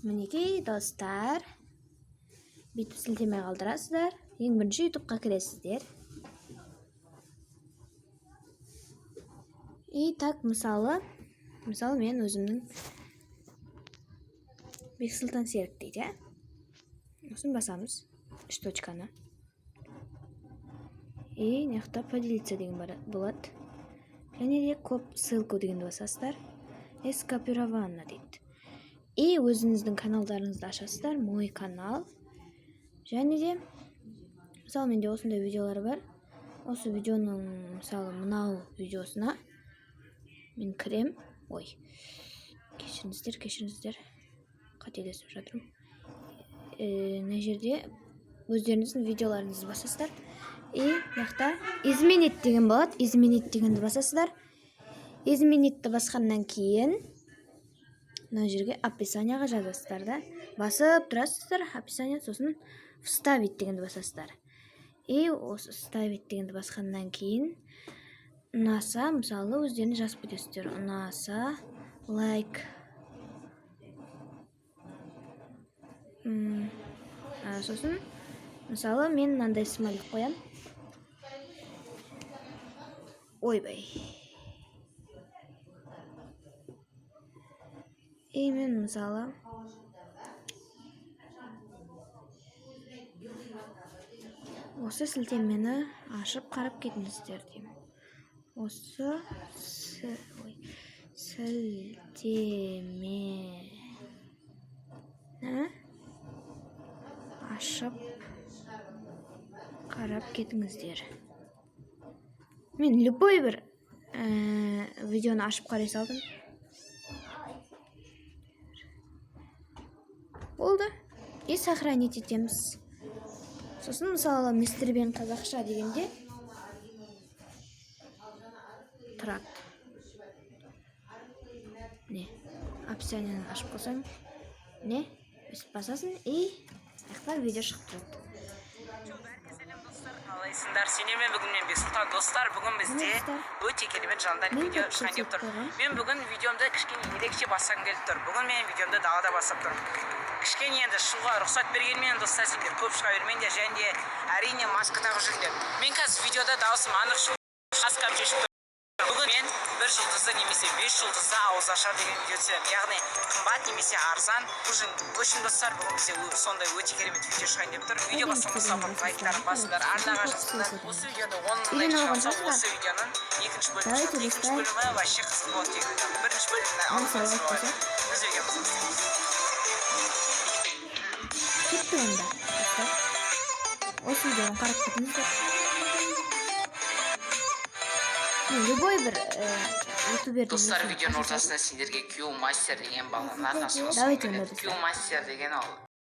Мінекей, достар, бүйтіп сілтеме қалдырасыздар. Ең бірінші Ютубқа кіресіздер. И так, мысалы, мен өзімнің Бексұлтан Серік дейді, иә, осыны басамыз, үш точканы, и мына жақта «Поделиться» деген болады және де көп «Ссылку» дегенді басасыздар. И «Скопировано» дейді. И өзіңіздің каналдарыңызды ашасыздар, «Мой канал». Және де, мысалы, менде осындай видеолар бар. Осы видеоның, мысалы, мынау видеосына мен кірем. Ой, кешіріңіздер, кешіріңіздер, қателесіп жатырмын. Мына жерде өздеріңіздің видеоларыңызды басасыздар, и мына жақта «Изменить» деген болады. «Изменить» дегенді басасыздар. «Изменить» басқаннан кейін мына жерге описанияға жазасыздар да, басып тұрасыздар описание, сосын «Вставить» дегенді басасыздар. И осы «Вставить» дегенді басқаннан кейін ұнаса, мысалы, өздеріңіз жазып кетесіздер: ұнаса, лайк. Сосын, мысалы, мен мынандай смайлик қоямын. Ойбай. И мен, мысалы, осы сілтемені ашып қарап кетіңіздер деймін. Осы ой, сілтемені ашып қарап кетіңіздер. Мен любой бір видеоны ашып қарай салдым, болды. И сохранить етеміз. Сосын, мысалы, «Мистер Бен қазақша» дегенде тұрады. Не, описаниені ашып қойсаң, не, өйстіп басасың, и мына видео шығып тұрады. Қалайсыңдар? Сендермен бүгін мен, Бексұлтан. Достар, бүгін бізде Достар. өте керемет жандар Мен видео көп шығайын деп тұр. көрсетіп қойғам. Мен бүгін видеомды кішкене ерекше бастағым келіп тұр. Бүгін мен видеомды далада бастап тұрмын. Кішкене енді шығуға рұқсат бергенмен, достар, сендер көп шыға бермеңдер және де, әрине, маска тағып жүріңдер. Мен қазір видеода дауысым анық шығу, маскамды шешіп тұрмын. Бүгін мен бір жұлдызды немесе бес жұлдызды ауызашар деген видео түсіремін, яғни қымбат немесе арзан ужин. В общем, достар, бүгін бізде сондай өте керемет видео шығайын деп тұр. Видео бастамастан бұрын лайктарын басыңдар, арнаға жазыңдар. Осы видеода 10 000 лайк Үйреніп алған шығарса, шығарсыздар. осы видеоның екінші бөлімі Давайте, шығады. Екінші достар. бөлімі вообще қызық болады деген ойдамын. Бірінші бөлімін Мысалы, алдын лайк болады. Біз видеомызды бастаймыз. Кеттік онда, достар. Осы видеоны қарап кетіңіздер. Мен любой бір ютубердің Достар, несін видеоның аша ортасында сендерге Q мастер деген баланың арнасын Давайте ұсынғым онда, келеді. достар. Q мастер деген ол